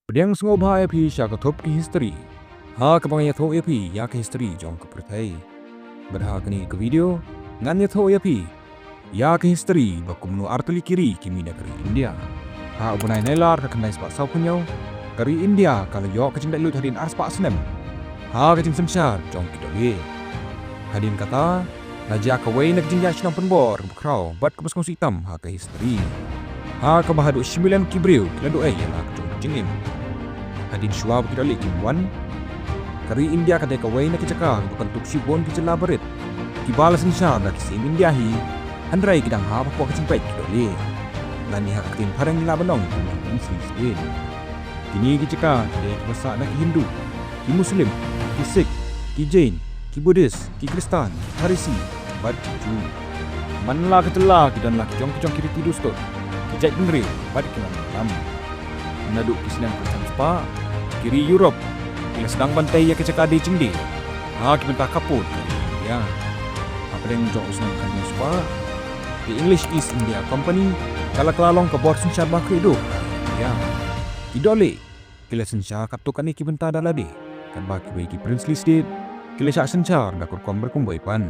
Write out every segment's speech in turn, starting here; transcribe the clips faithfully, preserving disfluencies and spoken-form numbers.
Pdiang sngewbha ïa phi sha ka thup ki history, ha kaba ngan ïathuh ïa phi ïa ka history jong ka pyrthei. Bad ha kane ka video ngan ïathuh ïa phi ïa ka history ba kumno artylli ki ri ki mih na ka ri India. Ha u bnai Nailar ka khyndai spah sawphew hynñiew, ka ri India ka la ïoh ka jinglaitluid hadien ar spah snem ha ka jingsynshar jong ki Dole. Hadien kata la jia kawei na ka jingïaid shnong pynbor kaba khraw bad kaba sngewsih tam ha ka history, ha kaba haduh shi million ki briew ki la duh ei ïa la ka jong ka jingim. Hadien shuwa ba ki Dole kim wan, ka ri India ka dei kawei na ki jaka kaba kyntuh shibun ki jylla barit kiba la synshar da ki syiem India hi, hynrei ki dang hap hapoh ka jingpeit ki Dole, lane ha ka ktien phareng ngi lah ban ong ki princely state. Kine ki jaka ki dei kiba sah na ki Hindu, ki Muslim, ki Sikh, ki Jain, ki Buddhist, ki Khristan, ki Pharisi bad ki Jew. Man la ka jylla ki don la ki jong ki jong ki riti dustur, ki jaitbynriew bad ki nongïalam. Naduh ki snem khyndai spah, ki ri Europe ki la sdang ban tei ïa ka jaka die jingdie ha ki bynta ka pud ka ri India. Hapdeng jong u snem khyndai spah, ka English East India Company ka la kylla long ka bor synshar ba khriat duh ha ri India. Ki Dole ki la synshar katto katne ki bynta da lade, katba kiwei ki princely state ki la shah synshar da ka rukom ba kumwei pat.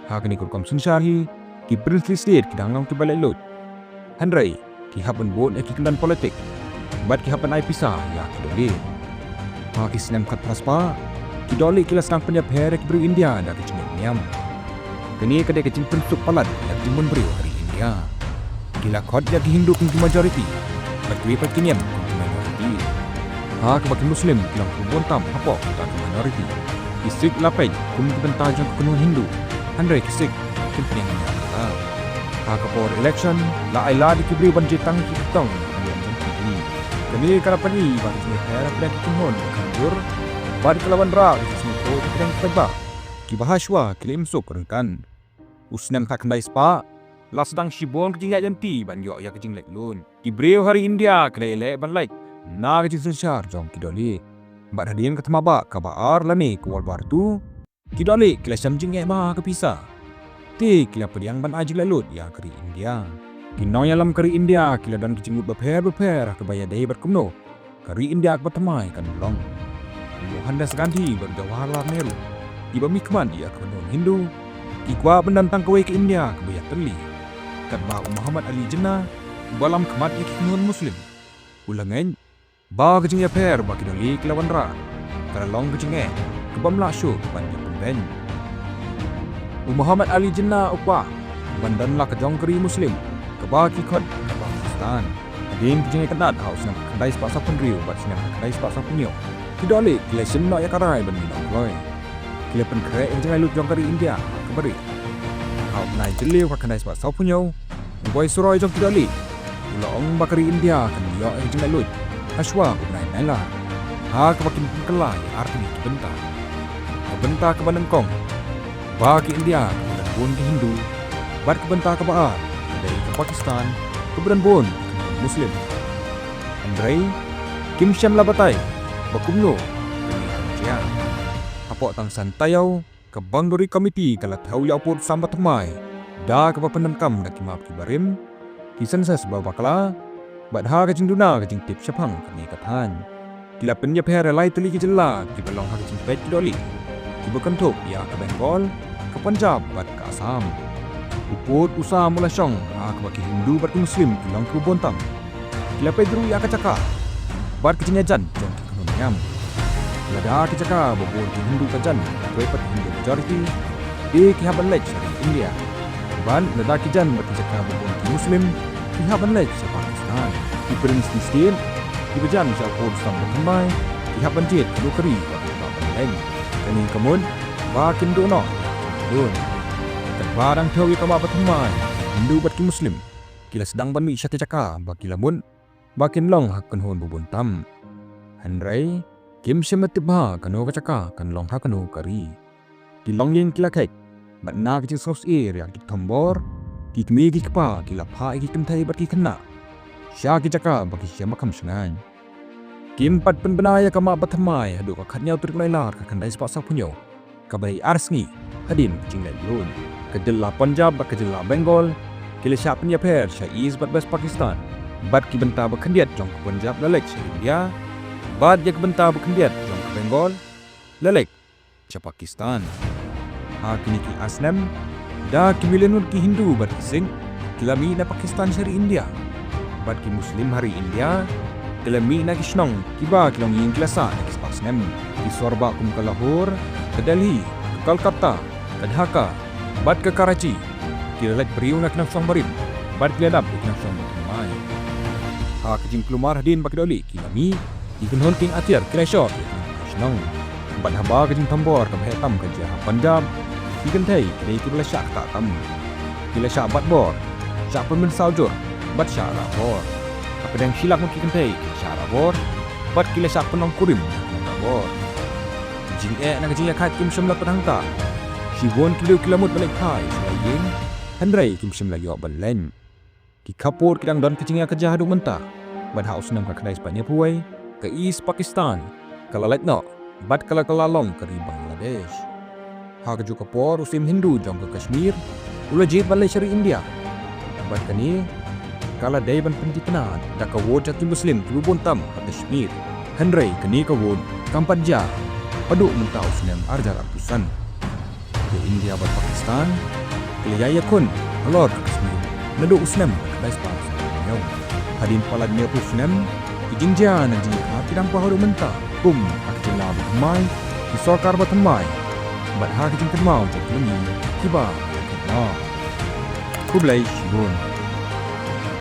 Ha kane ka rukom synshar hi, ki princely state ki dang long kiba laitluid, hynrei ki hap ban bud ïa ki kyndon politik bad ki hap ban ai pisa ïa ki Dole. Ha ki snem khatphra spah, ki Dole ki la sdang pynïapher ïa ki briew India da ka jingngeit niam. Kane ka dei ka jingpynsuk palat ïa ki mon briew ha ri India. Ki la khot ïa ki Hindu kum ki majority bad kiwei pat ki niam kum ki minority, ha kaba ki Muslim ki long kiba bun tam hapoh kita ki minority. Ki Sikh la peit kum ki bynta jong ka kynhun Hindu, hynrei ki Sikh kim pdiang ïa kata. Ha ka por election la ai lad ïa ki briew ban jied tang ïa ki kyrtong ha ka liang jong ki. Kane ka la pyni ba ka jingïapher hapdeng ki kynhun ka la jur bad ka la wanrah ïa ka jingsngewthuh ïa ki paidbah kiba hashwa ki la im suk ryngkat. U snem khatkhyndai spah la sdang shibun ka jingïaid lynti ban ïoh ïa ka jinglaitluid. Ki briew ha ri India ki la ïaleh ban lait na ka jingsynshar jong ki Dole. Bad hadien ka thma bah kaba ar lane ka World War Two, ki Dole ki la shem jingeh bha ha ka pisa, te ki la pdiang ban ai jinglaitluid ïa ka ri India. Ki nongïalam ka ri India ki la don ki jingmut bapher bapher ha kaba ïadei bad kumno ka ri India kaba thymmai kan long. U Mohandas Gandhi bad Jawaharlal Nehru kiba mihkhmat ïa ka kynhun Hindu, ki kwah ban don tang kawei ka India kaba ïatylli, katba u Muhammad Ali Jinnah uba lam khmat ïa ki kynhun Muslim u la ngeit ba ka jingïapher ba ki Dole ki la wanrah ka la long ka jingeh kabym lah shuh ban ïapynbeiñ. U Muhammad Ali Jinnah u kwah ban don la ka jong ka ri Muslim kaba ki khot ka Pakistan. Hadien ka jingitynnad ha u snem khatkhyndai spah sawphew hynriew bad snem khatkhyndai spah sawphew hynñiew, ki Dole ki la shim noh ïa ka rai ban mih nongkhloi. Ki la pynkhreh ïa ka jinglaitluid jong ka ri India ha kaba rieh. Ha u bnai Jylliew khatkhyndai spah sawphew hynñiew, u Viceroy jong ki Dole u la ong ba ka ri India kan ïoh ïa ka jinglaitluid hashwa u bnai Nailar, ha kaba kin pynkylla ïa artylli ki bynta. Ka bynta kaba nyngkong, ba ka India ka don bun ki Hindu, bad ka bynta kaba ar ka dei ka Pakistan kaba don bun ki Muslim. Hynrei kim shym la batai ba kumno kane kan jia. Hapoh tang san taïew, ka Boundary Committee ka la thew ïa u pud sam bathymmai da kaba pyndonkam da ki map kiba rim, ki census ba bakla, bad ha ka jingduna ka jingtip shaphang kane ka thaiñ, ki la pynïapher ïa lai tylli ki jylla kiba long ha ka jingpeit ki Dole, kiba kynthup ïa ka Bengal, ka Punjab bad ka Assam. U pud u sam u la shong ha kaba ki Hindu bad ki Muslim ki long kiba bun tam. Ki la peit ruh ïa ka jaka bad ka jingïajan jong ki kynhun niam. Lada ki jaka ba bun ki Hindu ka jan, kiwei pat Hindu majority, te ki hap ban leit sha ri India. Bad lada ki jan bad ki jaka ba bun ki Muslim, ki hap ban leit sha Pakistan. Ki princely state kiba jan sha u pud sam bathymmai, ki hap ban jied kano ka ri ba ki hap ban leit. Kane ka mut ba kin duh noh ïa ki kynhun. Katba dang thew ïa ka map bathymmai, Hindu bad ki Muslim ki la sdang ban mih sha ki jaka ba ki la mut ba kin long ha ka kynhun ba bun tam. Hynrei kim shym la tip bha kano ka jaka kan long ha kano ka ri. Ki longïing ki la kheit bad na ka jingsngewsih ïa ki thombor, ki kmie ki kpa ki la phah ïa ki kynthei bad ki khynnah sha ki jaka ba ki shem ba kham shngaiñ. Kim pat pynbna ïa ka map bathymmai haduh ka khathynñiew tarik Nailar ka khyndai spah sawphew hynñiew, kaba dei ar sngi hadien ka jinglaitluid. Ka jylla Punjab bad ka jylla Bengal ki la shah pynïapher sha East bad West Pakistan. bad ki bynta ba khyndiat jong ka Punjab la leit sha India, bad ïa ka bynta ba khyndiat jong ka Bengal la leit sha Pakistan. Ha kine ki ar snem, da ki million ngut ki Hindu bad ki Sikh ki la mih na Pakistan sha ri India, bad ki Muslim ha ri India ki la mih na ki shnong kiba ki longïing ki la sah na ki spah snem. Ki sor bah kum ka Lahore, ka Delhi, ka Kolkata, ka Dhaka bad ka Karachi ki la leit briew na ki nongshong barit bad ki la dap ïa ki nongshong bathymmai. Ha ka jingkulmar hadien ba ki dohlieh ki la mih, ki kynhun kieng atiar ki la shoh ïa ki nongshong shnong. Bad haba ka jingthombor kaba heh tam ka jia ha Punjab, ki kynthei ki dei kiba la shah ktah tam. Ki la shah bat bor, shah pynmynsaw jur bad shah rah bor. Hapdeng shi lak ngut ki kynthei ki la shah rah bor bad ki la shah pynlong kurim rah bor. Ki jingeh na ka jingïakhaid kim shym la pynhangta. Shibun ki briew ki la mut ban leit phai sha la ïing, hynrei kim shym la ïoh ban leit. Ki khappud ki dang don ka jingïakajia haduh mynta. Bad ha u snem khatkhyndai spah hynñiewphew wei, ka East Pakistan ka la lait noh bad ka la kylla long ka ri Bangladesh. Ha kajuh ka por u siem Hindu jong ka Kashmir u la jied ban leit sha ri India. Bad kane ka la dei ban pynthikna da ka vote jong ki Muslim kiba bun tam ha Kashmir. Hynrei kane ka vote kam pat jia haduh mynta u snem ar hajar arphew san. Ka India bad Pakistan ki la ïakhun halor ka Kashmir naduh u snem khatkhyndai spah sanphew hynñiew. Hadien palat hynñiewphew snem, ki jingjia na jingïakha ki dang paw haduh mynta, kum ha ka jylla bathymmai, ki sorkar bathymmai bad ha ka jingkynmaw jong ki longïing kiba kynmaw. Khublei shibun.